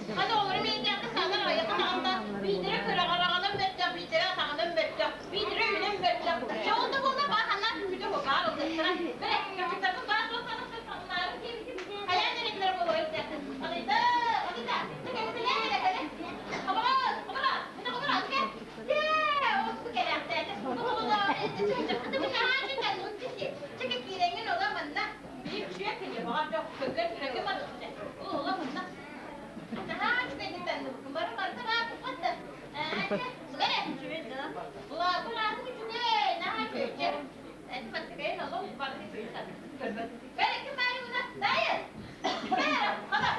Ханы оҕолору миэтээххэ саалар аҕыйахха таҕыста, биирдэрэ кыраҕараҕынан мөлтөх, биирдэрэ атаҕынан мөлтөх, биирдэрэ өйүнэн мөлтөх. Чэ ол да буолла баа ханна күтэ баар ыллыктара. Бэрэ, кыргыттарбын баар суох таҕыстар таҥнаарын диэбитим. Хайаан эрэтилэр буолуо истээхтин. Хатыйда, хатыйда, кэпсэлээн эрэ кэлэ. Хабаҕа, хабаҕа, мына хабаҕа, кэ. Дьэ, ол кэлээхтээтэ. Бу хабаҕа, чэкэ киирэҥҥин ола манна биир үчүгэй кини баҕар дьох көкөр күрэҥҥэ барыахча. Ол ола манна. Наһаа үчүгэйдик танныбыккын бары барыта баар туппат да. Бэрэ. Улаатар аатын үчүгэй, наһаа үчүгэй. Чэ, эт мантыкайын олох барыта үчүгэй саныы. Көрбөт. Бэрэ ким баары уна? Дайын! Бэрэ, хала.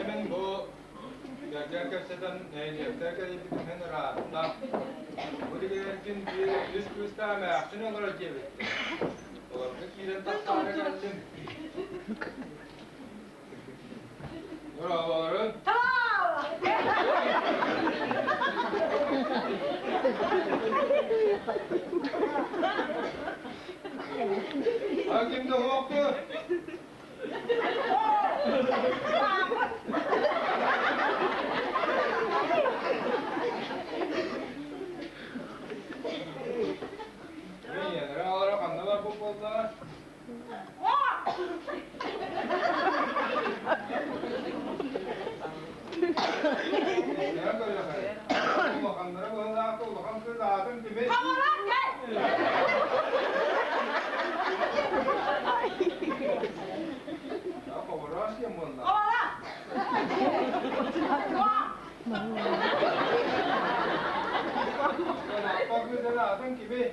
Мин бу кэргэн кэпсэтэн нэһилиэктэр кэлбитинэн ыраатта. Бу дигэргин биир үс кыыстаах эмээхсин олорор диэбиттэр. Олорго киирэн тахсаары кэллим. Браворун! А ким да хуохту? Мин олоро ханна барбыт буоллаҕа? Улаханнара быһылаах улахан кыыс аатын кимий? Хобороос диэн буолла. Аппа кыыс аатын кимий?